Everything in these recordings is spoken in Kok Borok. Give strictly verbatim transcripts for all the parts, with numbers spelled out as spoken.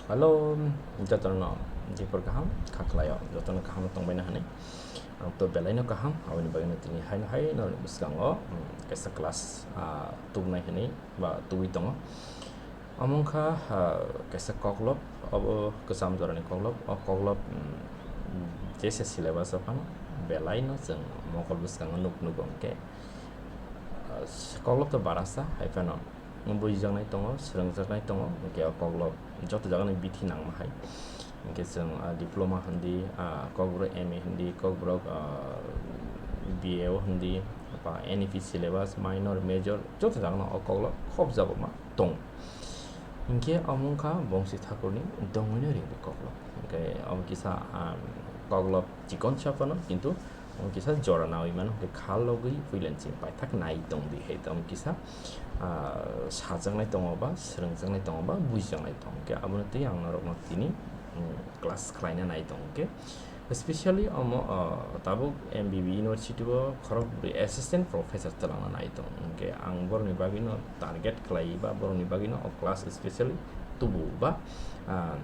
Hello, jotono dipor kaham, kha khlaio, jotono kaham tongbaina hinwi. Ang to belaino kaham, aboni bagwino tini haino hai norokni bwskango, mm, kaisa class, ah, tubunai hinwi ba tubui tongo. Omo wngkha, ah, kaisa koklop, obo kwcham jorani koklop, o koklop, mm, jesa syllabus o phano belaino chwng mokol bwskango nuk nugo hwnkhe, ah, koklop to barasa hai phano. Buijaknai tongo, swrwngjaknai tongo, hwnkhe o koklop joto jagano bithi nangma hai. Hwnkhe chwng, ah, diploma hindi, ah, kokborok M A hindi, kokborok, ah, B A o hindi, ba N E P syllabus, minor, major, joto jagano o koklop khobjagoma tongo. Hwnkhe omo wngkha Bongsi Thakurni dongwino ringni koklop. Hwnkhe omo kisa, ah, koklop chikonsa phano, kintu Omo kisa jora nawi mano, hwnkhe kha logwi puilani chini paithak nai tong di hai tong kisa, ah, sajaknai tongo ba, swrwngjaknai tongo ba, buijaknai tongo. Hwnkhe abono twi ang norokno tini, mm, class khlaina nai tongo. Hwnkhe specially omo, ah, tabuk M B B University o khorokbrwi assistant professor twlangna nai tongo. Hwnkhe ang borokni bagwino target khlai ba borokni bagwino o class specially tubu ba, ah,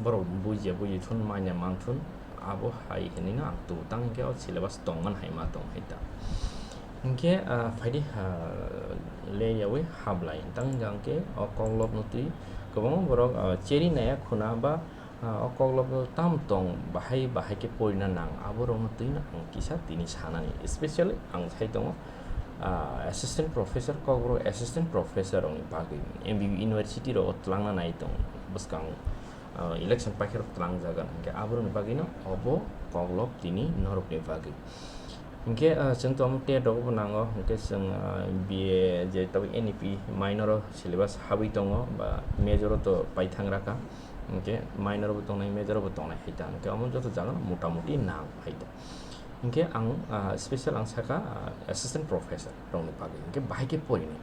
borok bujiya buji thun manya mang thun abo hai hinwi no ang tu tang khe o syllabus tongmani hai ma tong hai ta. Hwnkhe, ah, phaidi ha le yawi hablai tang hwnkhe o koklopno twi kwbangma borok, ah, cheri naya khuna ba, ah, o koklopno tam tong bahai bahai khe porina nang aborokno twi no ang kisa tini sanani specially ang sai tongo, ah, assistant professor kokborok assistant professor rokni bagwi M B B University rogo twlangna nai tongo bwskang ah, election paikhe rok twlang jagan hwnkhe aborokni bagwino obo koklop tini norokni bagwi. Hwnkhe, ah, chwng to omo TET rogo bo nango, hwnkhe chwng, ah, B A je tabuk N E P minor o syllabus habwi tongo ba major o to paithang raka, hwnkhe minor o bo tongnai major o bo tongnai hai ta, hwnkhe omo joto jagano motamuti nang hai ta. Hwnkhe ang, ah, special ang saka, ah, assistant professor rokni bagwi hwnkhe bahai khe porinai.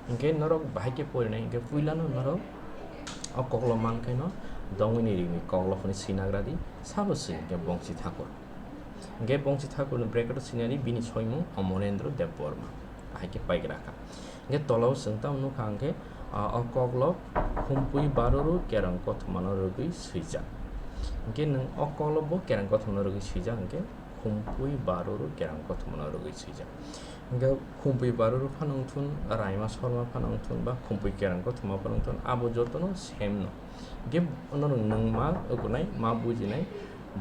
Hwnkhe norok bahai khe porinai hwnkhe puilano norok o koklop mankhaino dongwini ringni koklop hwnwi swinagra di, sabo swi hwnkhe Bongsi Thakur. Hwnkhe Bongsi Thakurni bracket o swinadi bini soimung Amarendra Debbarma. Ahai khe paigra kha. Hwnkhe tolao chwng tamo nukha hwnkhe, ah, o koklop khumpui baruru kerang kothomano rwgwi swijak. Hwnkhe nwng o koklop bo kerang kothomano rwgwi swijak hwnkhe khumpui baruru kerang kothomano rwgwi swijak. Hwnkhe khumpui baruru phano wngthun, raima sorma phano wngthun, ba khumpui kerang kothoma phano wngthun, abo jotono same no. Hwnkhe bono nwng ma ukunai, ma bujinai,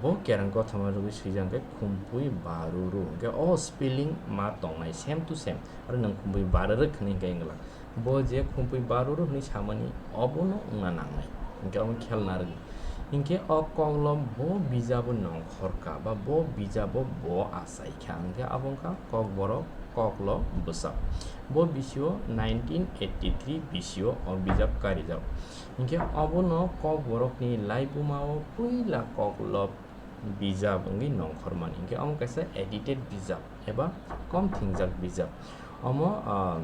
bo kerang kothoma rwgwi swijak hwnkhe khumpui baruru. Hwnkhe o spelling ma tongnai, same to same. Aro nwng khumpui baruru hwnwi hwnkhe wngla. Bo je khumpui baruru hwnwi samani, obono wngna nangnai. Hwnkhe omo khel narwkdi. Hwnkhe o koklop bo bijabo nongkhorkha, ba bo bijabo bo achaikha. Hwnkhe abo wngkha kokborok, koklop, bwsap. Bo bisio nineteen eighty three bisio o bijap karijak. Hwnkhe obono kokborokni laibumao puila koklop bijap wngwi nongkhormani. Hwnkhe omo kaisa edited bijap eba kom thingjak bijap. Omo, ah,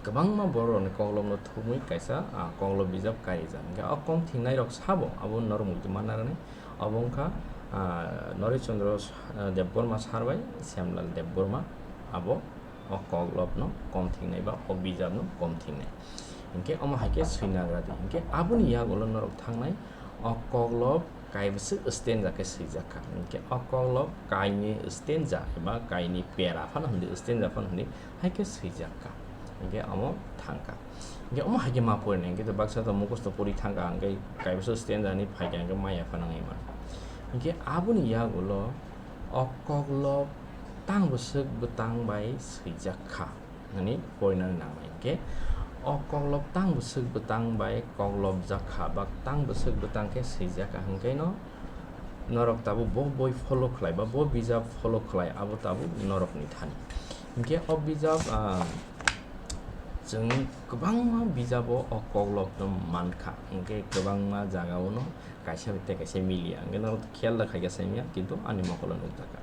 kwbangma bororokni koklopno thumwi kaisa, ah, koklop bijap kaijak. Hwnkhe o kom thingnairok sabo abo norok muitu manna rwnai. Obo wngkha, ah, Noresh Chandra, ah, Debbarma sar bai Shyamlal Debbarma abo o koklopno kom thingnai ba o bijapno kom thingnai. Hwnkhe omo hai khe swinagra di. Hwnkhe aboni yagulo norok thangnai o koklop kaibwswk stanza khe swijak kha. Hwnkhe o koklop kainwi stanza eba kainwi pera phano hwnwi stanza phano hwnwi hai khe swijak kha. Hwnkhe omo thang kha. Hwnkhe omo hai khe ma porinai, hwnkhe to baksa to mukhusto pori thang kha, hwnkhe kaibwswk stanza ni phai kha, hwnkhe maya phano wngwi mano. Hwnkhe aboni yagulo o koklop tang bwswk bwtang bai swijak kha. Hwnwi porinani nangnai. Hwnkhe o koklop tang bwswk bwtang bai koklopjak kha, ba tang bwswk bwtang khe swijak kha, hwnkhe no norok tabuk bo boi follow khlai ba bo bijap follow khlai, abo tabuk norokni thani. Hwnkhe o bijap, ah, chwng kwbangma bijabo o koklopno mankha, hwnkhe kwbangma jagao no kaisa bai tei kaisa miliya. Hwnkhe norok khel da khaikha saimya, kintu ani mokolo nukjakha.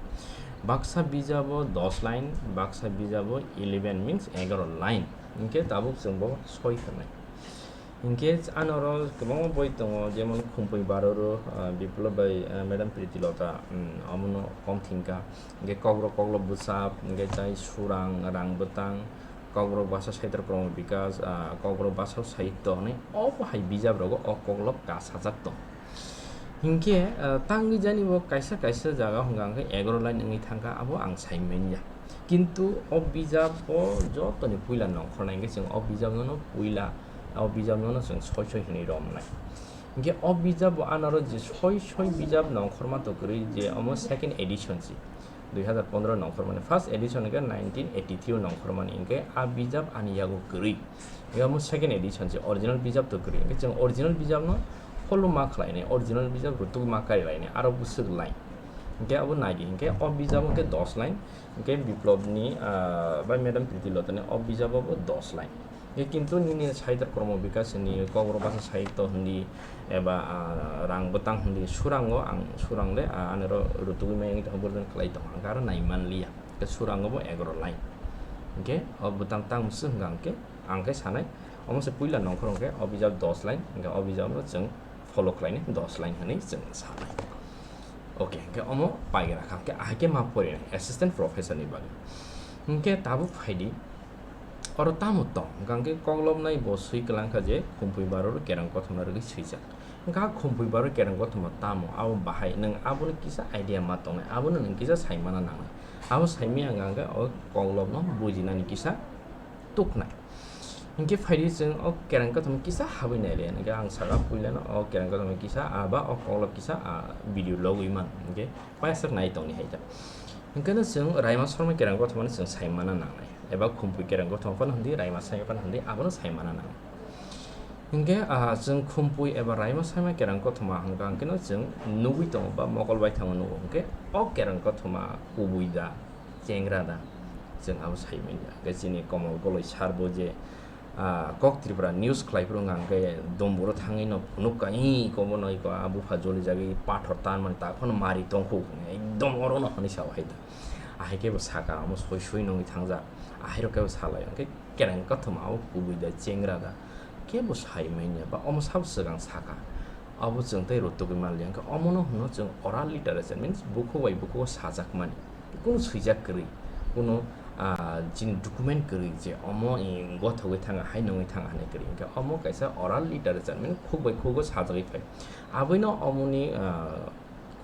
Baksa bijabo dos line, baksa bijabo eleven means egaroh line. Hwnkhe tabuk chwng bo soi khanai. Hwnkhe ano oro kwbangma boi tongo, jemon Khumpui Baroro, ah, Biplop bai, ah, Madam Priti Lota, um, omono kom thingkha. Hwnkhe Kokborok Koklop Bwsap, hwnkhe tai Surang, Rang Bwtang, Kokborok basa sahitya kromo bikas, ah, Kokborok basa sahitya hwnwi obo hai bijap rogo o koklop kasajak tong. Hinkhe, ah, tangwi jani bo kaisa kaisa jaga hwnka hwnkhe egaro line wngwi thangkha, abo ang sai manya. Kintu o bijap o jotoni puila nongkhornai hwnkhe chwng o bijap no puila, o bijap no chwng soi soi hwnwi romnai. Hinkhe o bijap bo anaro je soi soi bijap nongkhorma to kwrwi je omo second edition si. Dui hazar pondro nongkhormani first edition hwnkhe nineteen eighty three o nongkhormani, hinkhe a bijap ani yago kwrwi. Hinkhe omo second edition se original bijap to kwrwi. Hinkhe chwng original bijap no follow ma khlainai, original bijap rutuk ma kailainai, aro bwswk line. Hinkhe abo naidi, hinkhe o bijap hinkhe dos line, hinkhe Biplobni, ah, bai Madam Priti Lotani o bijap bo dos line. Hinkhe kintu nini sahitya kromo bikas ni Kokborok basa sahitya hindi eba, ah, rang bwtang hindi surango ang surang le, ah, anero rutugwi mai wngwi tongkha, borjoni khlai tongo, ang aro nai manliya. Hinkhe surango bo egaro line. Hinkhe o bwtang tang bwswk hwnka hinkhe ang khe sanai, omo se puila nongkhor hinkhe o bijap dos line, hinkhe o bijap no chwng follow khlainai dos line hwnwi chwng sanai. Okay, hinkhe omo paigra kha, hinkhe ahai khe ma porinai assistant professor ni bagwi. Hinkhe tabuk phaidi, oro tamo tong, hwnkha hwnkhe koklopnai bo swi kwlangkha je Khumpui Baror Kereng Kothoma rwgwi swijak. Hwnkha Khumpui Baror Kereng Kothoma tamo, abo bahai nwng abono kisa idea ma tongnai, abono nwng kisa saimana nangnai. Abo saimaya hwnkha hwnkhe o koklopno bujinani kisa tuknai. Hinkhe phaidi chwng o Kereng Kothoma kisa habwi naile, hinkhe ang saka puilano o Kereng Kothoma kisa, aba o koklop kisa, a video logwi man, hinkhe paisa nai tongni hai ta. Hinkhe no chwng Raima Sorma Kereng Kothomano chwng saimana nangnai, eba Khumpui Kereng Kothoma phano hindi, Raima Saima phano hindi, abono saimana nangnai. Hinkhe, ah, chwng Khumpui eba Raima Saima Kereng Kothoma hwnkha hwnkhe no chwng nugwi tongo ba mokol bai thango nugo, hinkhe o Kereng Kothoma kubui da, chengra da, chwng abo sai manya. Hinkhe chini Komol Goloi sir bo je, ah, Kok Tripura news khlai phuru hwnkha hwnkhe Domburo thangwi no phunuk ka, "Ih, kobo noi ko, a bupha joli jagwi pathor tan mani, ta phano mari tongkhu," ekdom oro no hwnwi sao hai da. Ahai khe bo saka, omo soi soi nungwi thangjak. Ahai rok khe bo salai, hinkhe Kereng Kothoma abo kubui da, chengra da, kebo sai manya ba omo sabo swkang saka. Abo chwng tei rwtugwi manliya, hinkhe omono hwno chwng oral literature, means bukhuk bai bukhuk o sajak mani. Kunu swijak kwrwi, kunu, ah, chini document kwrwi je omo, eh, gothogwi thanga, hai nungwi thanga hinwi kwrwi. Hinkhe omo kaisa oral literature, means khuk bai khuk o sajagwi phai. Aboino omoni, ah,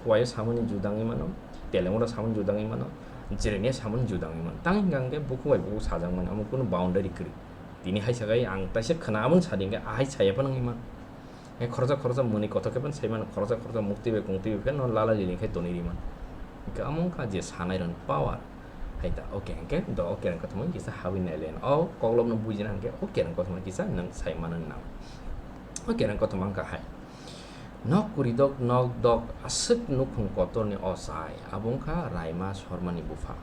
Kuwaio samani judangwi mano, Telemura samani judangwi mano, Jirenia samani judangwi mano. Tang hingka hingke bukhuk bai bukhuk sajakmani, amo kunu boundary kwrwi. Tini hai sakai ang taisa khna aboni sadi hingke ahai saya phano wngwi mano. He khoroksa khoroksa mwnwi kothok khe phano sai mano, khoroksa khoroksa mukti bai kungtwi bai phano lala lili khe tonwi rwi mano. Hingke amo wngkha je sanai rokni power. Hai ta, okay, hingke do o Kereng Kothoma kisa habwi nailai. O koklopno bujina hingke o Kereng Kothoma kisa nwng sai mano nang. O Kereng Kothoma wngkha hai. Nok kuridok nok dok aswk nukhung kotorni ochai, abo wngkha Raima Sormani bupha.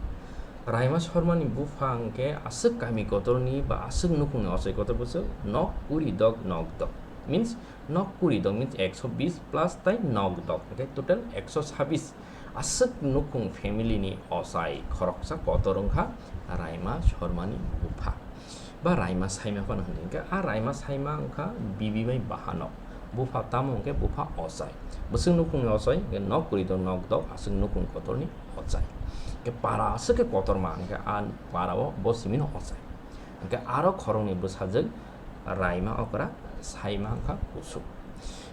Raima Sormani bupha hwnkhe aswk kami kotorni ba aswk nukhungni ochai kotor bwswk nok kuridok nok dok. Means nok kuridok means ekso bis plus tai nok dok hwnkhe total ekso sabis. Aswk nukhung family ni ochai khoroksa kotor wngkha Raima Sormani bupha. Ba Raima Saima phano hwnwi hwnkhe, a Raima Saima wngkha bibi bai bahanok. Bupha tamo hwnkhe bupha ochai. Bwswk nukhungni ochai hwnkhe nok kwrwi dok nok dok aswk nukhung kotorni ochai. Hwnkhe para aswk khe kotorma hwnkhe a para o bo simino ochai. Hwnkhe aro khoroknwi bwsajwk Raima okra Saima wngkha kusuk.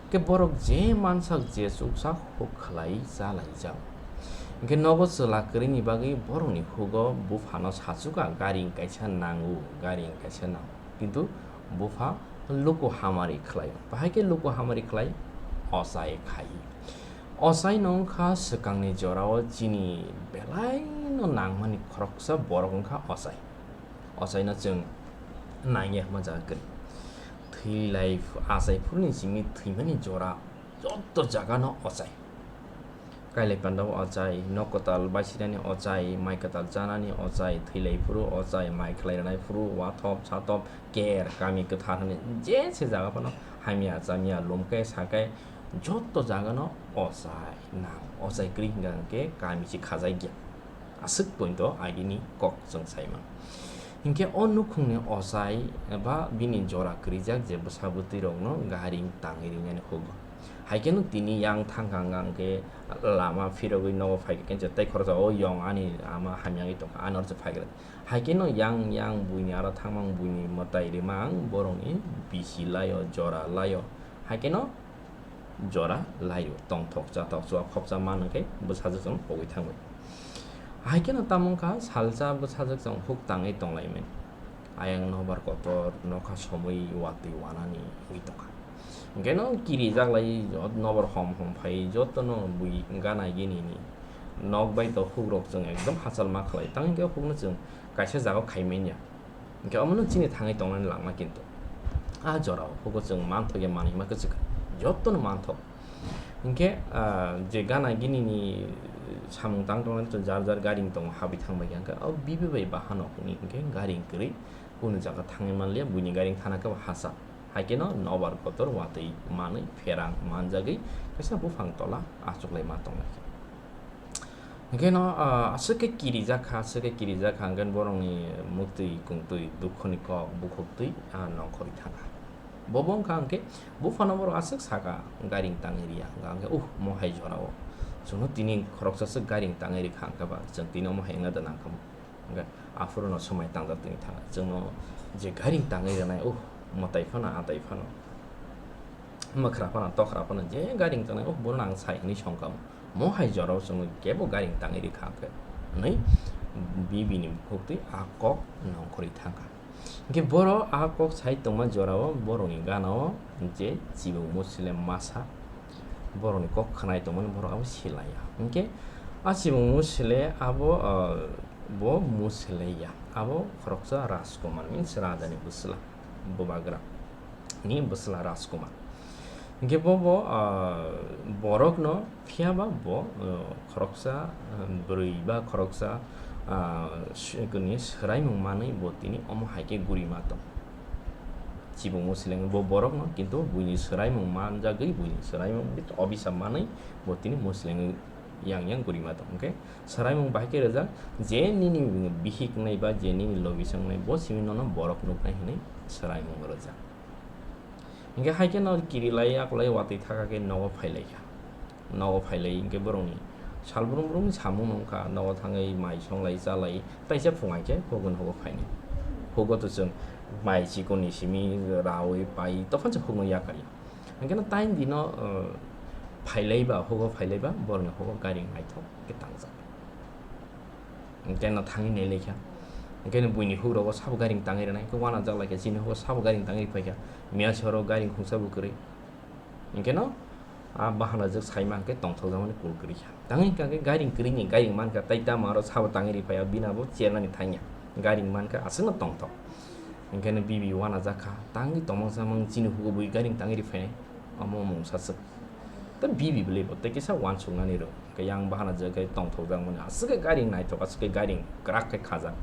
Hwnkhe borok je mansak je chuksa huk khlai chalaijak. Hwnkhe nogo chwla kwrwini bagwi borokni hugo buphano sachuka gari kaisa nango, gari kaisa nango. Kintu bupha luku hamari khlaio. Bahai khe luku hamari khlai ochai khai. Ochaino wngkha swkangni jorao chini belaino nangmani khoroksa borok wngkha ochai. Ochaino chwng nangya hwnma jaga kwrwi. Thwilai ph-, achai phuruni simi thwimani jora joto jagano ochai. Kailai pandao ochai, nok kwtal baisinani ochai, mai kwtal chanani ochai, thwilai phuru ochai, mai khlai rwnai phuru, wathop, satop, ker, kami kwthar hwnwi jese jaga phano hamya, chamya, lomkai, sakai joto jagano ochai nang. Ochai kwrwi hwnkha hwnkhe kami se khajakya. Aswk poito agini kok chwng sai mano. Hinkhe o nukhungni ochai ba bini jora kwrwijak je bwsa bwtwi rokno garing tangwi rinani hugo. Haikheno tini yang thangkha wngkha, hinkhe lama phirogwi nogo phaikha, khe tei khoroksa o yong ani ama hamyagwi tongkha, ano se phaikha. Haikheno yang yang buini aro thangmang buini mwtai rimang borokni bisi laio, jora laio. Haikheno jora laio, tongthok chathok chuak khopsa man wngkhe bwsajwk chwng pogwi thangwi. Haikheno tamo wngkha salsa bwsajwk chwng huk tangwi tonglaimani. Ayang nobar kotor nokha somwi watwi wanani wngwi tongkha. Hinkhe no kirijak lai jot-, nobar hom hom phai jotono bui gana gini ni nok bai to hukrok chwng ekdom hachal ma khlai. Tamo hinkhe hukno chwng kaisa jaga khai manya. Hinkhe omono chini thangwi tongnani langma kintu. A jorao hugo chwng manthok ya manwi ma kwchwkha. Jotono manthok. Hinkhe, ah, je gana gini ni samung tang tongnani to jar jar garing tongo habwi thangbai kha. Hinkhe o bibi bai bahanok ni hinkhe garing kwrwi kunu jaga thangwi manliya, buini garing thana khe bo hachal. Haikheno nobar kotor watwi manwi pherang manjagwi kaisa buphang tola achuklai ma tonglai kha. Hinkhe no, ah, aswk khe kirijak kha, aswk khe kirijak kha, hinkhe borokni muktwi, kungtwi, dukhoni kok, bukhuktwi, ah, nongkhorwi thangkha. Bobo wngkha hinkhe buphano borok aswk sakha, garing tangwi riya, hinkhe, uh, mohai jorao. Chwngno tini khoroksa swk garing tangwi rikha, hinkhe ba chwng tini omo hai wngna da nangkhamu. Hinkhe aphuru no swmai tangjak tini thangkha. Chwngno je garing tangwi rwnai, uh, mwtai phano, atai phano. Mwkhra phano, tokhra phano, je garing tangnai, oh, bono ang sai hwnwi songkha. Mohai jorao chwngno kebo garing tangwi rikha khe, hwnwi bibini bukhuk twi a kok nongkhorwi thangkha. Hinkhe boro a kok sai tongma jorao borokni ganao je chibung musile masa borokni kok khwnai tongmani borok abo silaiya. Hinkhe a chibung musile abo, ah, bo musile ya, abo khoroksa Rajkumar means rajani bwsla, bubagra ni bwsla Rajkumar. Hinkhe bo, bo, ah, borokno phiya ba bo, ah, khoroksa, ah, bwrwi ba khoroksa, ah, s-, kuni swraimung manwi bo tini omo hai khe gurima tong. Chibung musile bo borokno, kintu buini swraimung manjagwi, buini swraimung obisa manwi bo tini musile yang yang gurima tong. Hinkhe swraimung bahai khe rwjak, je nini bihik wngnai ba je nini lobisa wngnai, bo simi nono borok nuknai hwnwi swraimung rwjak. Hinkhe hai khe no kirilai akolai watwi thaka khe nogo phailaikha. Nogo phailai hinkhe borokni sal brum brumni samung no wngkha, nogo thangwi mai songlai chalai taisa phung hai khe hukno hugo phainai. Hugo to chwng mai chikonni simi raui pai tophan se hukno yakarya. Hinkhe no time dino, uh, phailaiba, hugo phailaiba borokni hugo garing naithok khe tangjak. Hinkhe no thangwi nailaikha. Hinkhe no buini hugrogo sabo garing tangwi rwnai, hinkhe uanajak laikha, chini hugo sabo garing tangwi phaikha, miya soro garing khungsa bo kwrwi. Hinkhe no a bahanajak saima hinkhe tongthokjakmani kul kwrwikha. Tangwi hinkhe garing kwrwini garing mankha, tai tamo aro sabo tangwi riphaio, bini abo chernani thangya. Garing mankha, aswkno tongthok. Hinkhe no bibi uanajakha, tangwi tongmang samang chini hugo bui garing tangwi riphainai, omo mungsa swk. Tei bibi bwlwi bo tei kisa uansuknani rw. Khe yang bahana je khe tongthokjak mani, aswk khe garing naithok, aswk khe garing kwrak khe khajak.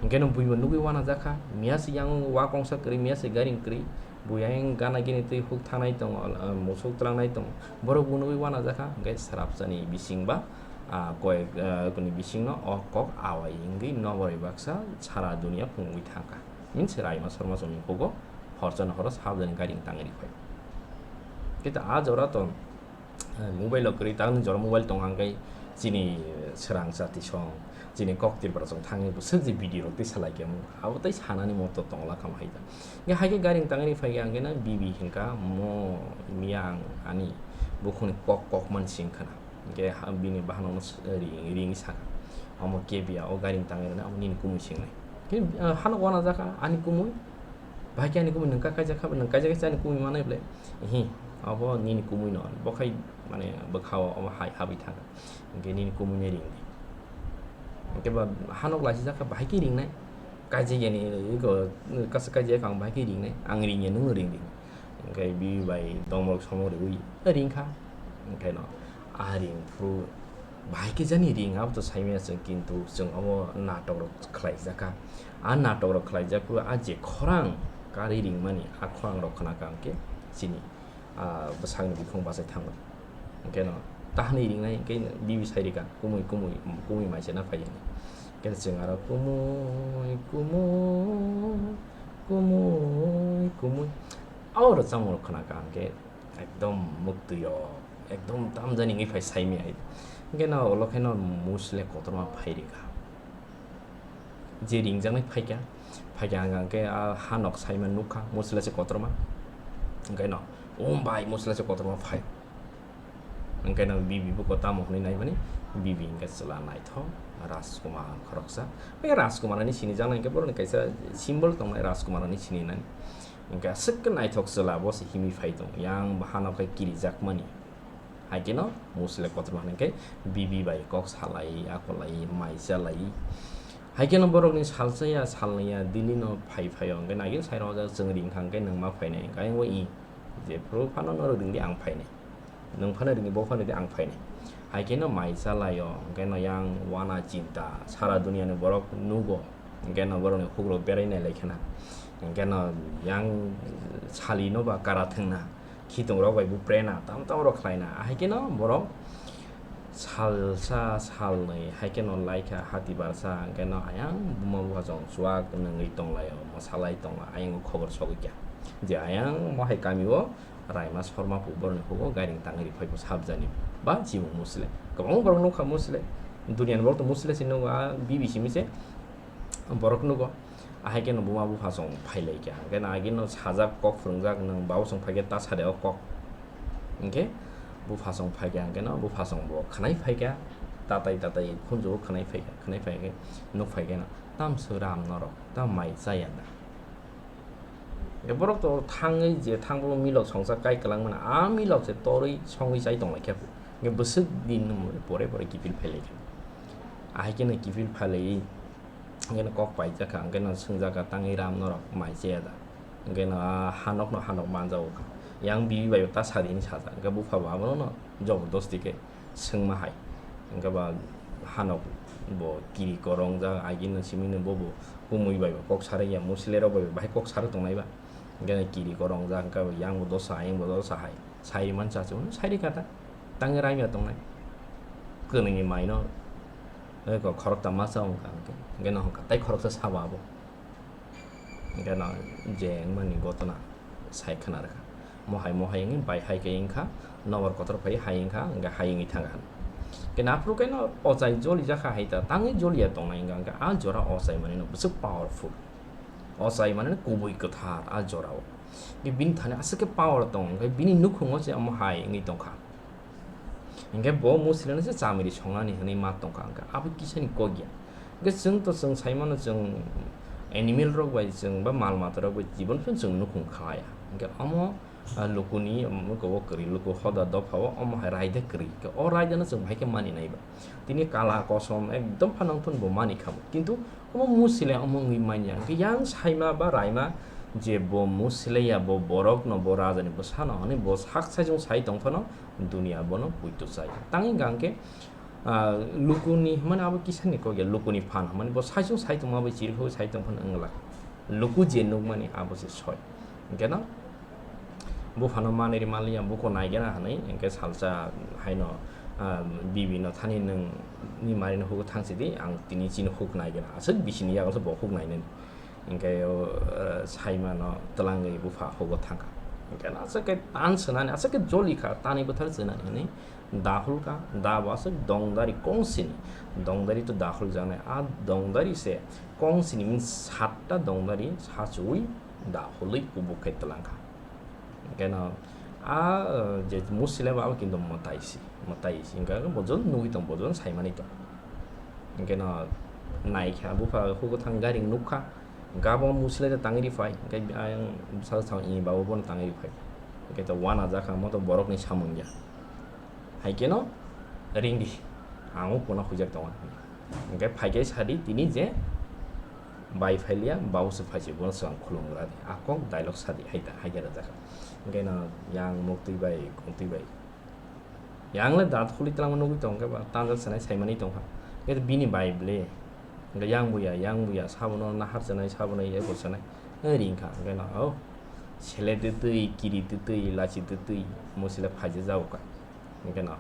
Hinkhe no bui bo nugwi uanajakha, miya se yang wakongsa kwrwi, miya se garing kwrwi, bui ayang gana gini twi huk thanai tongo, ah, musuk twlangnai tongo, borok bo nugwi uanajakha, hinkhe swrapsani bising ba, ah, koyek, ah, kuni bisingno o kok awai wngwi noborwi baksa sara dunia phungwi thangkha. Means Raima Sarma chwngni hugo horchano horo sabjani garing tangwi rikha. Khe ta a jora to, eh, mobile o kwrwi, tangni jora mobile tong hang khe chini, eh, swrang chati song, chini kok Tripura song thangwi bwswk je video rok tisa lai khe abo tei sanani moto tongla kha hai ta. Hingke hai khe garing tangwi phai khe ang khe na bibi hingka mo miya ang ani bukhukni kok kok man sing khna. Hingke ha bini bahan no ring, ring saka. Omo kebiya o garing tangwi rwna abo nini kumui singnai. Khe, eh, hano wana jaka ani kumui. Bahai khe ani kumui nwng kaijak kha, nwng kaijak khe ani kumui manai ble. Ihi, abo nini kumui no, bo khai mane bwkha o omo hai habwi thang. Hingke nini kumui no ring di. Hingke ba hanok laisijak kha, bahai khe ringnai. Kaijak yani, iko, kasa kaijak ang bahai khe ringnai. Ang ring ya, nwng ring di. Hingke bi bai domrok somok riwi ring kha. Hingke no, a ring phuru bahai khe jani ring, abo to saimanya chwng, kintu chwng omo natok rok khlaijak kha. A natok rok khlaijak phuru a je khorang karwi ringmani, a khorang rok khna kha hingke chini, ah, bwsakni bikhung bachai thangmani. Hingke no, tahanwi ringnai hingke bibi sai rika, kumui, kumui, kumui mai se na phai hwnwi. Khe chwng aro kumui, kumui, kumui, kumui. Abo rwchapmung rok khna kha hwnkhe ekdom muktwi o, ekdom tamjani wngwi phai saimya. Hwnkhe no ulo khe no musle kotorma phai rikha. Je ringjaknai phaikha, phaikha hwnkha hwnkhe a hanok saima nukha musle se kotorma. Hwnkhe no, "O bai, musle se kotorma phai." Hwnkhe no bibi buko tamo hwnwi naimani, bibi hwnkhe chwla naithok Rajkumar khoroksa. Hwnkhe Rajkumar hwnwi sinijaknai hwnkhe borokni kaisa symbol tongnai Rajkumar hwnwi sininani. Hwnkhe aswk khe naithok chwla bo se himwi phai tongo, yang bo hano khe kirijakmani. Hai kheno musle kotorma hwnkhe bibi bai kok salai, akolai, mai chalai. Hai kheno borokni salsa ya, salnwi ya, Delhi no phai phai o, hwnkhe nagin sai rok chwng ring kha hwnkhe nwng ma phainai, hwnkhe ayang bo i jephru phano norok ringdi ang phainai. Nwng phano ringdi, bo phano ringdi, ang phainai. Hai kheno mai chalai o, hwnkhe no yang wana chinta, sara duniya ni borok nugo, hwnkhe no borokni hukrok berai nai lai khna. Hwnkhe no yang sali no ba kara thwngna, khitung rok bai bo prena, tam tam rok khlai na. Hai kheno borok salsa, salnwi, hai kheno lai kha hati barsa, hwnkhe no ayang buma bupha chong chuak nwngwi tong lai o, mwsa lai tong lai, ayang o khobor sogwi kha je ayang mo hai kami o Raima Sorma pu borokni hugo gairing tangwi rifai bo sabjani ba chimung musle. Kwbangma borok nukha musle. Duniani borok to musle se nukgo, a bibi simi se borok nukgo. Ahai kheno buma bupha chong phai lai kha. Hwnkhe no agino sajak kok phwrwngjak nwng babo chong phai khe ta sa de o kok. Hwnkhe bupha chong phai kha, hwnkhe no bupha chong bo khwnai phai kha. Tatai tatai khunju o khwnai phai kha, khwnai phai khe nuk phai khe no, "Tam swk ram norok, tam mai chaya da?" Hwnkhe borok to thangwi je thangbo milok songsa kai kwlangmani, a milok se torwi songwi chai tong lai kha. Hwnkhe bwswk din pore pore kiphil phai lai kha. Ahai kheno kiphil phai lai, hwnkhe no kok paijak kha, hwnkhe no swngjak kha, "Tangwi ram norok mai chaya da?" Hwnkhe no a hanok no hanok manjago kha. Yang bibi bai ta sadi hinwi sajak, hwnkhe bupha bo abono no jobordosti khe swngma hai. Hwnkhe ba hanok bo kiri korongjak, agini simi no bobo kumui bai bo kok sarwi ya, musle rok bai bo bahai kok sarwi tongnai ba. Hwnkhe no kiri korongjak, hwnkhe bo yang bo dosa, ayang bo dosa hai. Sai man cha chu, sai ri kha ta. Tangwi raimya tongnai. Kwnwi ni mai no, eko khorokta ma cha wng kha hwnkhe. Hwnkhe no hwnkha, tai khoroksa sabo abo. Hwnkhe no je wngmani gotona sai khna rwkha. Mohai mohai wngwi bai hai khe wngkha, nokbar kotor phai hai wngkha, hwnkhe hai wngwi thangkha. Hwnkhe naphuru khe no ochai joli jakha hai ta, tangwi joliya tongnai wngkha, hwnkhe a jora ochai manwi no bwswk powerful. Ochai manwi no kubui kwthar a jorao. Hwnkhe bini thani aswk khe power tongo, hwnkhe bini nukhungo se omo hai wngwi tongkha. Hwnkhe bo musle no se chamiri songnani hwnwi ma tongkha, hwnkhe abo kisani kok ya. Hwnkhe chwng to chwng sai mano, chwng animal rok bai chwng ba mal mata rok bai jibon phano chwng nukhung kha ya. Hwnkhe omo, ah, lukuni, omo khe o kwrwi luku hoda dopha o omo hai raida kwrwi. Hwnkhe o raida no chwng bahai khe mani nai ba. Tini kala kosom ekdom phano wng phano bo mani kha. Kintu omo musle omo wngwi manya. Hwnkhe yang saima ba raima je bo musle ya, bo borok no, bo raja ni bwsa no hwnwi bo sak sai chwng sai tong phano, Dunia bono puito chai. Tangwi hwnkha hwnkhe, ah, lukuni hwnmani abo kisani kok ya, lukuni phan hwnmani bo saichung sai tongma bai chirikhogwi sai tong phano wng glak. Luku je nukmani abo se soi. Hwnkhe no buphano manwi rwmaliya, buko naigena hwnwi hwnkhe salsa haino, ah, bibi no thani nwng ni mari no huk thang sidi, ang tini chini huk naigena. Aswk bisini yago se bo huk nainani. Hwnkhe o, eh, saimano twlangwi bupha hugo thangkha. Hwnkhe no aswk khe tan swnani, aswk khe joli kha, tanwi bwthar swnani hwnwi dahul kha, da bo aswk dongdari kongsini, dongdari to dahul jaknai, a dongdari se kongsini min satta dongdari sachuwi dahulwi kubuk khe twlangkha. Hwnkhe no a, eh, je musile bo abo kintu mwtai si, mwtai si, hwnkhe bo joto nugwi tong, bo joto saimani tong. Hwnkhe no naikha bupha hugo thang gairing nukha, hwnkhe abo musile de tangwi phai, hwnkhe ayang bwsajwk thang i babo bono tangwi phai, hwnkhe to wana jakha, mo to borokni samung ya. Hai kheno ringdi, ang o kono huijak tongo. Hwnkhe phaikhe sadi tini je bai phailiya, babo se phaisi, bono swkang khulumgra di. A kok dialogue sadi, hai ta, hai khe rwjakha. Hwnkhe no yang muktwi bai, kungtwi bai. Yang le dat khuli twlangma nugwi tong khe ba, tanjak sanai saimani tongkha. Hwnkhe bini bai ble. Hwnkhe yang buya, yang buya, sabono nahar sanai, sabono ye bo sanai. Ringkha, hwnkhe no, o. Sele twtwi, kiri twtwi, lachi twtwi, musile phaijak jago ka. Hwnkhe no,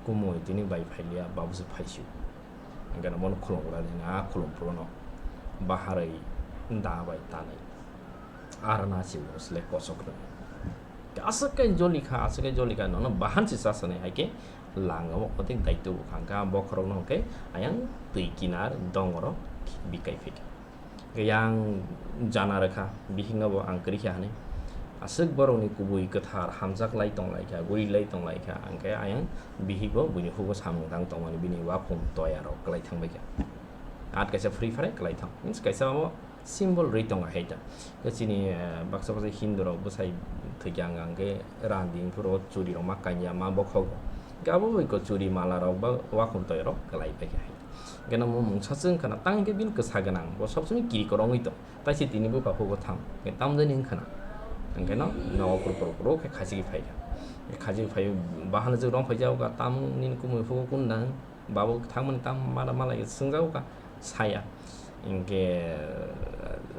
kumui tini bai phailiya, babo se phaisio. Hingke no mono khulum gra jani, a khulum phuru no baharwi da bai tanwi. Aro na si bo sle kosok rw. Aswk khe joli kha, aswk khe joli kha, nono bahan si cha sanai hai khe langao otik daitw bo kha. Hingke a bokhorok no hingke ayang twi kinar dongoro bikai phi kha. Yang jana rwkha, bihikno bo ang kwrwi kha hwnwi. Aswk borokni kubui kwthar hamjak lai tong lai kha, guri lai tong lai kha, ang khe ayang bihik bo buini hugo samung tang tongmani bini wakhum toya rok kwlai thang bai kha. At kaisa free fire kwlai thang, means kaisa abo symbol rwi tong hai ta. Khe chini, eh, baksa baksa Hindu rok bwsai thwikya ang khe randi phuru churi rok ma kanya ma bokhok. Khe abo bai khe churi mala rok ba wakhum toya rok kwlai bai kha hai. Gana mo mungsa chwng khana, tang hingke bini kwsa gwnang, bo sob somoi kiri korongwi tong, taisi tini bupha hugo thang, hingke tamjani wngkhana. Hingke no nogo kuru kuru kuru khe khachigwi phaikha. Khachigwi phaiwi bahano jwk rong phaijago ka, tam nini kumui hugo kunda, babo thangmani tam mada malai swngjago ka, saya. Hingke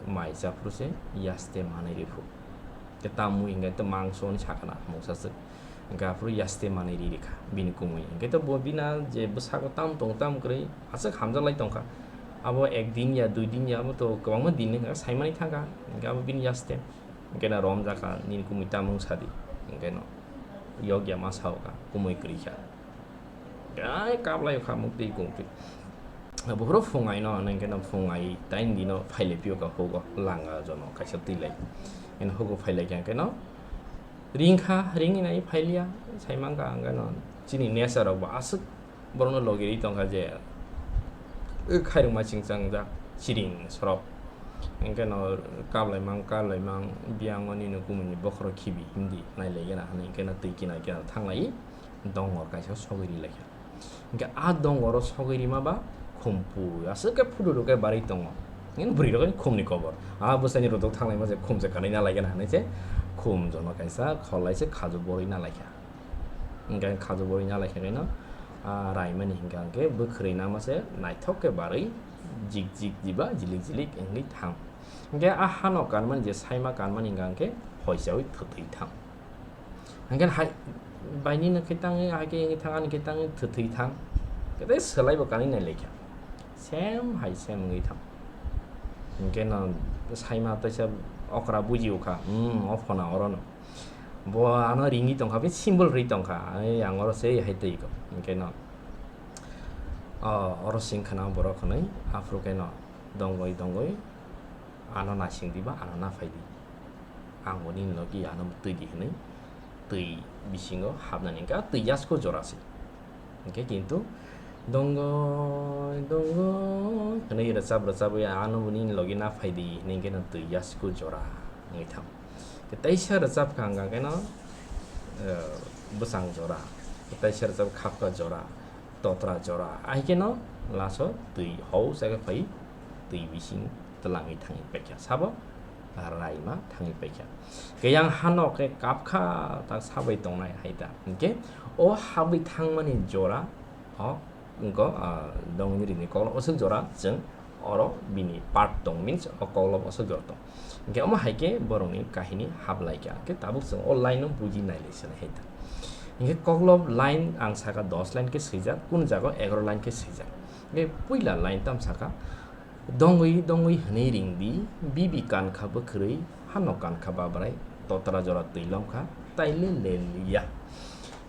mai chaphuru se yaste manwi riphu. Khe tamwi hingke to mangso ni sakana mungsa chwk. Hingke aphuru yaste manwi ri rikha bini kumui. Hingke to bo bina je bwsako tam tong tam kwrwi aswk hamjak lai tongkha. Abo ek din ya, dui din ya, abo to kwbangma din wngkha, saimani thangkha. Hingke abo bini yaste. Hingke na romjakha, nini kumui tamung sadi. Hingke no yok ya ma saoka, kumui kwrwi kha. Ai kaplai kha muk twi kung twi. Buphuru phungai no, hingke no phungai tain dino phaile pio ka hugo langa jono kaisa twi lai. Hingke hugo phailai kha hingke no ringkha, ringni nai phailia, saimangkha hingke no chini nature rok bo aswk borokno logi ri tongkha je, khairokma chingchangjak chiring sorok. Hingke no kaplaimang, kaplaimang, biyang o nini kumui ni bokhorok khibi himdi nailaigena hwnwi hingke no twi kinai kinai thanglai dongor kaisa sogwi ri laikha. Hingke a dongoro sogwi rima ba khum pui aswk khe phudu rwkhe barwi tongo. Hingke bwrwi rokni khumni kobor. A bwsaini rodok thanglaima je khum se kanwi na laikha hwnwi se khum jono kaisa khorlai se khaju borwi na laikha. Hingke khaju borwi na laikha kaino, a, raimani hingka hingke bwkhwrwi nama se naithok khe barwi jik jik jiba jilik jilik wngwi thang. Hingke a hano kanmani je saima kanmani hingka hingke hoichaui thwtwi thang. Hingke hai baini no khe tangwi, hai khe wngwi thang, ani khe tangwi thwtwi thang. Khe tei swlai bo kanwi nai laikha. Same hai same wngwi thang. Hingke no saima teisa okra buji ukha, hmm, o phona oro no. Bo ano ringwi tongkha, be symbol rwi tongkha. Ai ang oro se hai twi ko. Hingke no, o, oro sing khana borok hwnwi, aphuru khe no dongoi dongoi ano naising diba, ano naphai di. Ang bo nini logi ano twi di hwnwi twi bisingo hapnani hingke a twi yasko jora se. Hingke kintu dongoi dongoi hwnwi rwchap rwchapwi ano bo nini logi naphai di hwnwi hingke no twi yasko jora wngwi thang. Teisa rwchap kha hingka khe no, eh, bwsang jora, teisa rwchap khapkha jora, totra jora, ahai khe no last o twi hou sa khe phai twi bising twlangwi thangwi paikha, sabo raima thangwi paikha. Khe yang hano khe kapkha ta sabai tongnai hai ta. Hingke o habwi thangmani jora o wngkha, ah, dongni rini koklop aswk jora chwng oro bini part tong, means o koklop aswk jora tong. Hingke omo hai khe borokni kahini hablai kha. Hingke tabuk chwng o line no buji nailai se hai ta. Hingke koklop line ang saka dos line khe swijak, kun jaga o egaroh line khe swijak. Hingke puila line tam saka, dongwi dongwi hwnwi ring di, bibi kankha bwkhwrwi, hano kankha babrai, totra jora twi lomkha, taile le liya.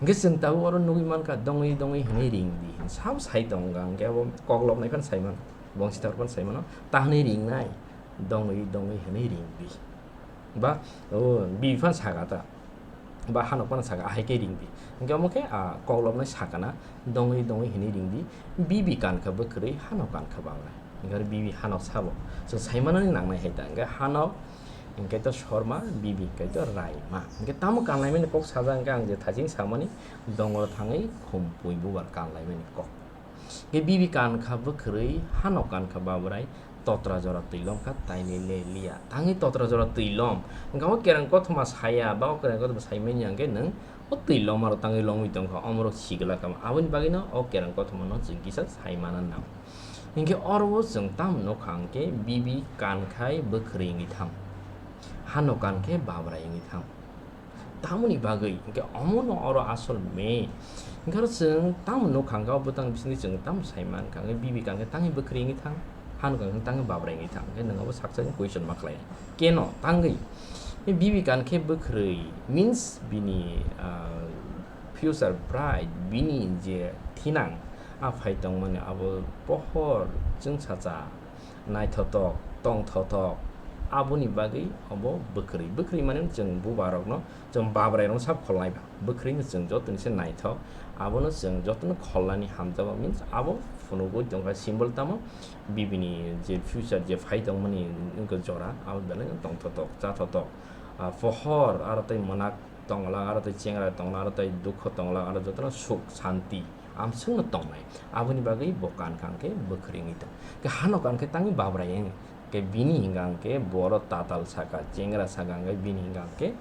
Hingke chwng tabuk oro nugwi mankha, dongwi dongwi hwnwi ring di, sabo sai tongo hingke abo koklop nai phano sai mano, bongsi tor phano sai mano, ta hwnwi ring nai, dongwi dongwi hwnwi ring di. Ba, o, bibi phano saka ta. Ba hano phano saka, ahai khe ring di. Hingke omo khe, a, koklopnai sakana, dongwi dongwi hwnwi ring di. Bibi kankha bwkhwrwi, hano kankha babrai. Hingke aro bibi hano sabo. Chwng saimanani nangnai hai ta. Hingke hano, hingke to sorma, bibi hingke to raima. Hingke tamo kanlaimani kok sajak hingke ang je thaching samani, dongoro thangwi khum pui bubar kanlaimani kok. Hingke bibi kankha bwkhwrwi, hano kankha babrai, totra jora twi lomkha, taini le liya. Tangwi totra jora twi lom. Hingke o kereng kothoma saya, ba o kereng kothoma saimanya hingke nwng o twi loma rok tangwi lomwi tongkha, omorok sigla kama. Aboni bagwino o kereng kothoma no chwng kisa saimana nang. Hingke oro o chwng tamo nukha hingke bibi kankhai bwkhwrwi wngwi thang. Hano kankhe babrai wngwi thang. Tamoni bagwi, hwnkhe omono oro asol main. Hwnkhe oro chwng tamo nukha, hwnkhe o bwtang bisingtwi chwng tamo sai mankha, hwnkhe bibi kankhe tangwi bwkhwrwi wngwi thang, hano kankhe tangwi babrai wngwi thang, hwnkhe nwng abo saksa question ma khlai. Keno tangwi? Bibi kankhe bwkhwrwi means bini, ah, future bright, bini je thinang, a phai tongmani abo pohor chwngsacha, naithothok, tongthothok, aboni bagwi obo bwkhwrwi. Bwkhwrwi mane chwng bubarokno, chwng babrairokno sab kholnai ba. Bwkhwrwino chwng joto ni se naithok, abono chwng jotono kholnani hamjakgo, means abo phunugwi tongkha symbol tamo, bibini je future je phai tongmani wngkha jora, abo belai no tongthothok, chathothok, ah, pohor, aro tei mwnak tongla, aro tei chengra tongla, aro tei dukho tongla, aro jotono suk santi amswkno tongnai. Aboni bagwi bo kankha hwnkhe bwkhwrwi wngwi tong. Khe hano kankhe tangwi babrai wng. Khe bini hwnka hwnkhe boro tatal saka, chengra saka hwnkhe bini hwnka hwnkhe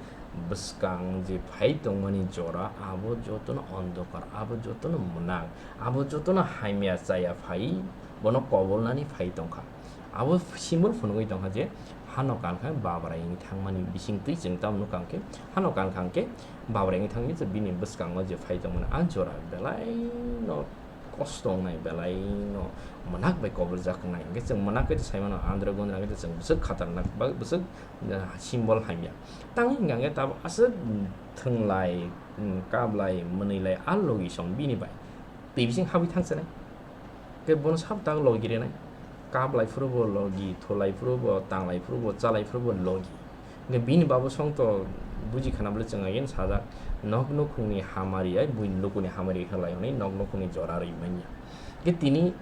bwskang je phai tongmani jora, abo jotono ondokar, abo jotono mwnak, abo jotono hamya chaya phai, bono kobolnani phai tongkha. Abo symbol phunugwi tongkha je hano kankha babrai wngwi thangmani bisingtwi chwng tamo nukha hwnkhe, hano kankha hwnkhe babrai wngwi thangwi je bini bwskango je phai tongmani a jora belai no kosto wngnai, belai no mwnak bai koboljak wngnai. Hwnkhe chwng mwnak khe sai mano, andra gundra khe chwng bwswk khatarnak ba bwswk, ah, symbol hamya. Tangwi hwnka hwnkhe tabuk aswk thwnglai, mm, kablai, mwnwilai a logi song bini bai twi bising habwi thang chwnai. Khe bono sabo tak logi rinai. Kablai phuru bo logi, thulai phuru bo, tanglai phuru bo, chalai phuru bo logi. Hwnkhe bini babo song to buji khana bwle chwng yen sajak, nok nukhungni hamari ai buini lukuni hamari khe lai hwnwi nok nukhungni jora rwi manya. Hwnkhe tini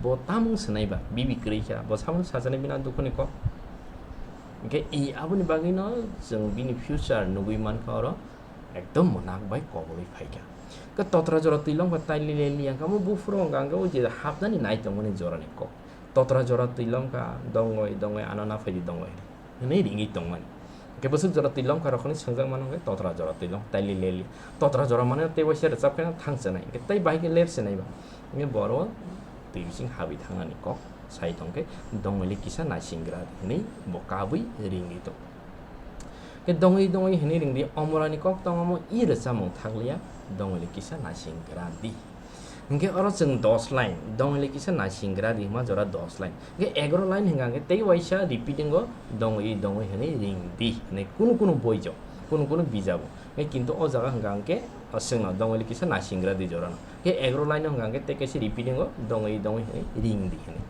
bo tamung swnai ba, bibi kwrwi kha, bo samung sajaknai bini a dukhuni kok. Hwnkhe i aboni bagwino chwng bini future nugwi mankha oro, ekdom mwnak bai kobolwi phaikha. Hwnkhe totra jora twi longkha taili leli hwnkhe omo buphuru hwnkha hwnkhe o je hapnani nai tongmani jorani kok. Totra jora twi longkha, dongoi, dongoi, ano na phaidi dongoi, hwnwi ringwi tongmani. Hwnkhe bwswk jora twi longkha rokni swngjak mano hwnkhe totra jora twi long, taili leli. Totra jora mane tei waisa rwchap khe thang chwnai, hwnkhe tei bahai khe ler chwnai ba. Hwnkhe boro twi bising habwi thangnani kok sai tongkhe, dongoi le kisa naisingra di, hwnwi bo kabwi ringwi tong. Hwnkhe dongoi dongoi hwnwi ringdi, omorani kok tongmo i rwchapmung thakliya, dongoi le kisa naisingra di. Hwnkhe oro chwng dos line, dongile kisa naisingra di hwnma jora dos line. Hwnkhe egaro line hwnka hwnkhe tei waisa repeating o dongwi dongwi hwnwi ring di hwnwi kunu kunu boi jo, kunu kunu bijabo. Hwnkhe kintu o jaga hwnka hwnkhe, o, chwngno dongile kisa naisingra di jorano. Hwnkhe egaro line o hwnka hwnkhe tei kaisa repeating o dongwi dongwi hwnwi ring di hwnwi.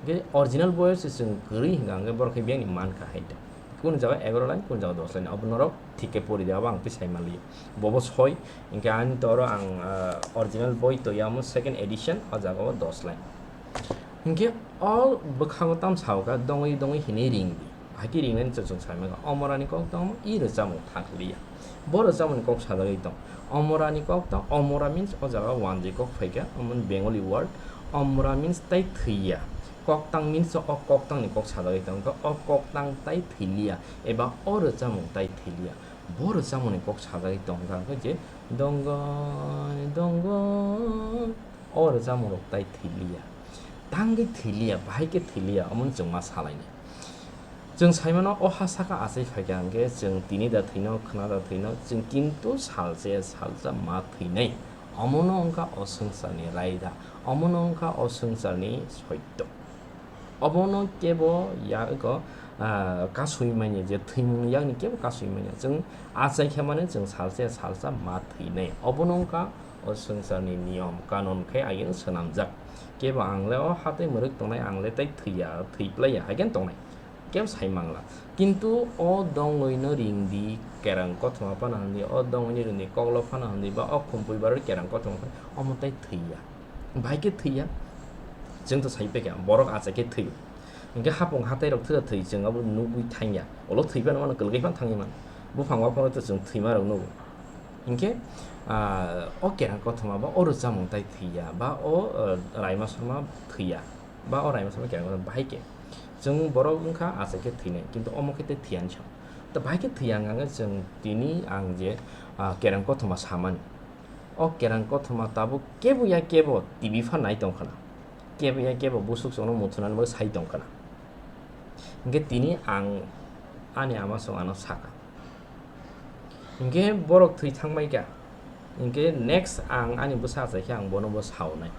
Hwnkhe original boi o se chwng kwrwi hwnka hwnkhe borok khe biyangni mankha hai da. Kunu jaga egaro line, kunu jaga dos line, abo norok thik khe pori di, abo ang twi sai manliya. Bobo soi, hwnkhe ani toro ang, ah, original boi toyamo second edition, o jaga o dos line. Hwnkhe o bwkhango tam sao kha, dongwi dongwi hwnwi ring di. Hakhe ringnani chwng sai mankha, omorani kok tongmo, i rwchapmung thakliya. Bo rwchapmungni kok sajagwi tong. Omorani kok tong, omora means o jaga wanjwi kok phaikha, omo Bengali word. Omora means tai thwiya. Koktang means o koktangni kok sajagwi tongkha, o koktang tai thwiliya, eba o rwchapmung tai thwiliya. Bo rwchapmungni kok sajagwi tongkha, hwnkhe je dongoi dongoi o rwchapmungrok tai thwiliya. Tangwi thwiliya, bahai khe thwiliya, omono chwng ma salainai. Chwng sai mano, o ha saka achai phaikha hwnkhe chwng tini da thwino, khwna da thwino, chwng kintu salse salsa ma thwinai. Omono wngkha o swngcharni raida, omono wngkha o swngcharni soitto. Obono kebo ya-, eko, ah, kasui manya, je thwimungni yakni kebo kasui manya. Chwng achai khe mani chwng salse salsa ma thwinai. Obono wngkha o swngcharni niyom kanun khe agini swnamjak. Kebo ang le o hatwi mwrwk tongnai, ang le tai thwiya, thwi plaiya, hai khe tongnai. Kebo sai mangla. Kintu o dongwino ring di, kerang kothoma phano hwn di, o dongwino ring di, koklo phano hwn di, ba o khumpui barwi kerang kothoma phano, omo tai thwiya. Bahai khe thwiya. Chwng to sai pekha, borok achai khe thwi. Hwnkhe hapung hatai rok thwi thwi chwng abo nugwi thangya. Olo thwi phano mano, kwlwgwi phano thangwi mano. Buphang o phano to chwng thwima rok nugo. Hwnkhe, ah, o kerang kothoma ba o rwchapmung tai thwiya, ba o, ah, raima sorma thwiya, ba o raima sorma kerang kothoma bahai khe. Chwng borok wngkha achai khe thwinai, kintu omo khe tei thwiyani sao. To bahai khe thwiya hwnka hwnkhe chwng tini ang je, ah, kerang kothoma samani. O kerang kothoma tabuk kebo ya kebo T V pha nai tong khna. Kebo ya kebo busuk chwngno muthunani bagwi sai tong khna. Hwnkhe tini ang ani ama chwng ano sakha. Hinkhe borok thwi thangbai kha. Hinkhe next ang ani bwsa achai khe ang bono bo saonai.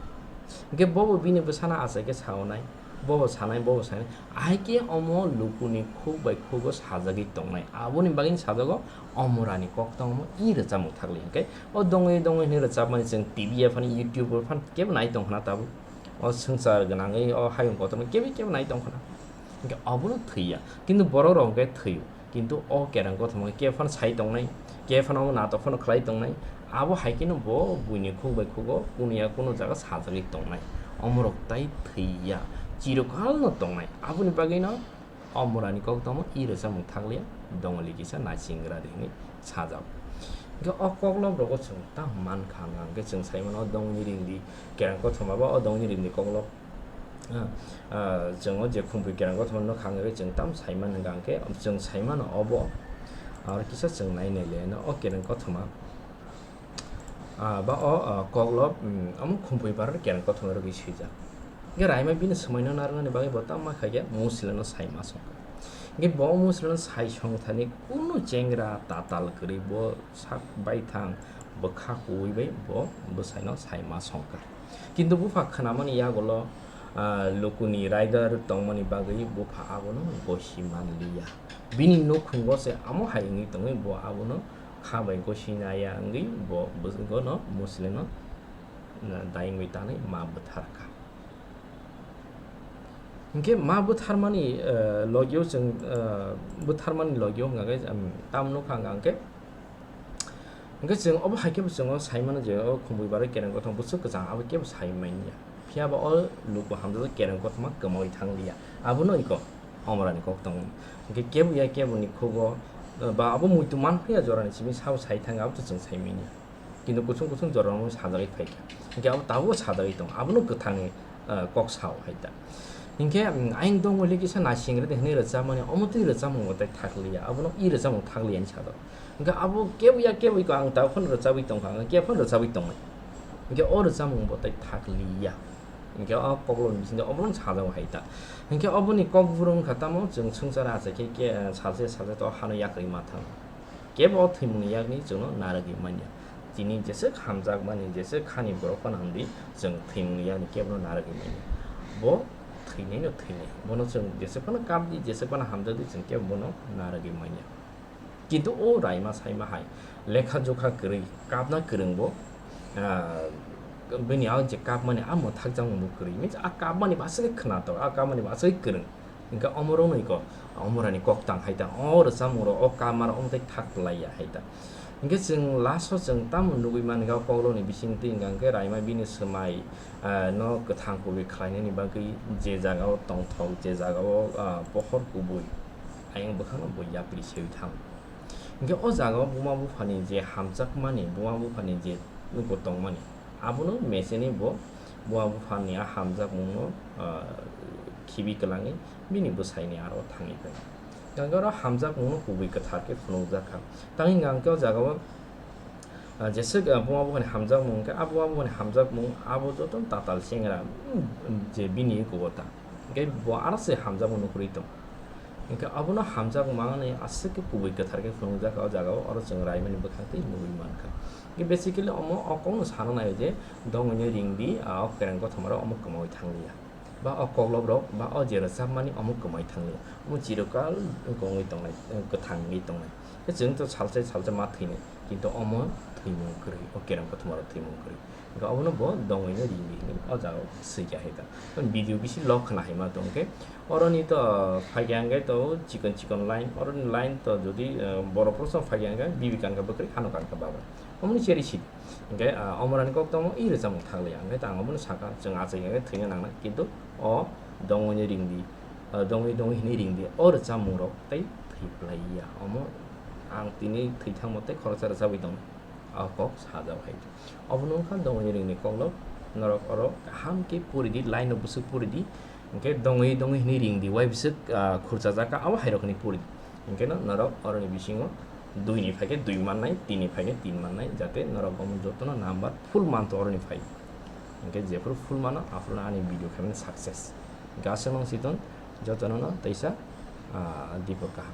Hinkhe bobo bini bwsano achai khe saonai. Bobo sanai, bobo sanai. Ahai khe omo lukuni khuk bai khugo sajagwi tongnai. Aboni bagwi sajago omorani koktong omo i rwchapmung thakli hinkhe. O dongwi dongwi hinwi rwchapmani chwng T V ya phano, YouTube o phano kebo nai tong khna tabuk. O swngchar gwnangwi o hayung kotorno kebo kebo nai tong khna. Hinkhe obono thwiya. Kintu borok rok hinkhe thwio. Kintu o kereng kothoma khe kebo phano sai tongnai, kebo phano natok phano khlai tongnai. Abo hai kheno bo buini khuk bai khugo kunu ya kunu jaga sajagwi tongnai. Omorok tai thwiya, chirokalno tongnai. Aboni bagwino omorani koktongmo i rwchapmung thakliya, dongoli kisa naisingra de hinwi sajak. Hinkhe o koklob rogo chwng tamo mankha, hwnkhe chwng sai mano o dongni ringdi kereng kothoma ba o dongni ringdi koklob. Ah, ah, chwng o je khumpui kereng kothoma nokha hwnkhe chwng tamo sai mano hwnkhe chwng sai mano obo. Aro kisa chwng nai nai le no o kereng kothoma. Ah, ba o, ah, koklob, mm, omo khumpui bar kereng kothoma rwgwi swijak. Hwnkhe raima bini swmaino narwknani bagwi bo tamo ma khaikhe Muslim no sai ma songkha. Hwnkhe bo Muslim no sai songthani kunu chengra tatal kwrwi bo sak baithang bwkha kuwi bai bo bwsaino sai ma songkha. Kintu bupha khwnamani yagulo, ah, lukuni raida rwk tongmani bagwi bupha abono gosi manliya. Bini nukhungo se amo hai wngwi tongwi bo abono kha bai gosi naya wngwi bo bwswkno Muslim no, ah, dai wngwi tanwi ma bwtharkha. Hinkhe ma bwtharmani, ah, logio chwng, ah, bwtharmani logio hwnkha khe, um, tamo nukha hwnkha khe, Hwnkhe chwng obo hai khe bo chwng o sai mano je o khumpui barwi kereng kothoma bwswk kwchang abo kebo sai manya. Phiya ba o luku hamjak kereng kothoma kwmawi thang liya. Abono iko omorani kok tongo. Hwnkhe kebo ya kebo ni khugo, eh, ba abo muitu man phiya jorani simi sabo sai thang abo to chwng sai manya. Kintu kuchung kuchung jorano sajagwi phai kha. Hwnkhe abo tabuk sajagwi tong. Abono kwthangni ah, kok sao hai ta. Hinkhe, mm, ayang dongwi le kisa naising rwdi hinwi rwchapmani, omo twi rwchapmung bo tai thakliya, abono i rwchapmung thakliya hinwi sajak. Hinkhe abo kebo ya kebo iko ang tabuk phano rwchapwi tongkha, ang kebo phano rwchapwi tongnai. Hinkhe o rwchapmung bo tai thakliya. Hinkhe o koklopni bisingtwi obono sajak hai ta. Hinkhe oboni kok buro wngkha tamo chwng swngchar achai khe, khe, salsa salsa to hano yakrwi ma thang. Kebo o thwimungni yakni chwngno narwgwi manya. Chini jeswk hamjakmani, jeswk khani borok phano hwn di, chwng thwimungni yakni kebono narwgwi manya. Bo thwinaino thwinai. Bono chwng jeswk phano kap di, jeswk phano hamjak di, chwng kebo bono narwgwi manya. Kintu o raima saima hai lekha jokha kwrwi, kapna kwrwngbo, ah, bini a je kapmani a mwthakjakmungbo kwrwi. Means a kapmani bo aswk khe khwnatok, a kapmani bo aswk kwrwng. Hinkhe omorokno iko, omorani kok tang hai ta, o rwchapmungrok, o kamar, omo tei thak laiya hai ta. Hinkhe chwng last o chwng tamo nugwi mankha, o koklopni bisingtwi hinkha hinkhe raima bini swmai, ah, no kwthang kubui khlainani bagwi je jagao tongthok, je jagao, ah, pohor kubui, ayang bwkhakno bo yapri seui thango. Hinkhe o jagao buma buphani je hamjakmani, buma buphani je nugo tongmani, abono mecheni bo buma buphani a hamjakmungno, ah, khibi kwlangwi bini bwsaini aro thangwi pai. Hinkhe oro hamjakmungno kubui kwthar khe phunukjak kha. Tangwi hinkhe o jagao, ah, jeswk, ah, buma buphani hamjakmung hinkhe a buma buphani hamjakmung abo jotono tatal chengra, mm, je bini kubota. Hinkhe bo aro se hamjakmung nukhurwi tong. Hinkhe abono hamjak manwi aswk khe kubui kwthar khe phunukjak o jagao, oro chwng raimani bwkhak tei nugwi mankha. Hinkhe basically omo o kokno sana naio je dongwino ringdi, a, o kereng kothomaro omo kwmawi thangliya. Ba o kokloprok ba o je rwchapmani omo kwmawi thangliya. Omo chirokal wngwi tongnai, kwthang wngwi tongnai. Khe chwng to salsa salsa ma thwinai, kintu omo thwimung kwrwi, o kereng kothomaro thwimung kwrwi. Hinkhe obono bo dongwino ringdi hinwi o jagao swikha hai ta. Video bisi log khna hai ma tong khe oroni to phaikha hinkhe to chikon chikon line, oroni line to jodi, eh, borok prosong phaikha hinkhe bibi kankha bwkrwi hano kankha baba. Omoni cheri sidi. Hinkhe, ah, omorani kok tamo i rwchapmung thakliya. Hinkhe to ang obono sakha, chwng achai hinkhe thwina nangnai. Kintu o dongwino ringdi, ah, dongwi dongwi hinwi ringdi. O rwchapmungrok tei thwi plaiya. Omo ang tini thwi thangmo tei khoroksa rwchapwi tongo. O kok sajak hai. Obono wngkha dongwi ringni koklop. Norok oro kaham khe puri di, line o bwswk puri di. Hinkhe dongwi dongwi hinwi ring di, wai bwswk, ah, khurchajak kha, abo hai rok hinwi puri di. Hinkhe no norok oroni bisingo dui ni phaikhe dui mannai, tin ni phaikhe tin mannai, jate norok omo jotono number full manto oroni phai. Hinkhe jephuru full mano, aphuru ani video khaimani success. Hinkhe aswk nang siton jotono no teisa, ah, Dipor kaham.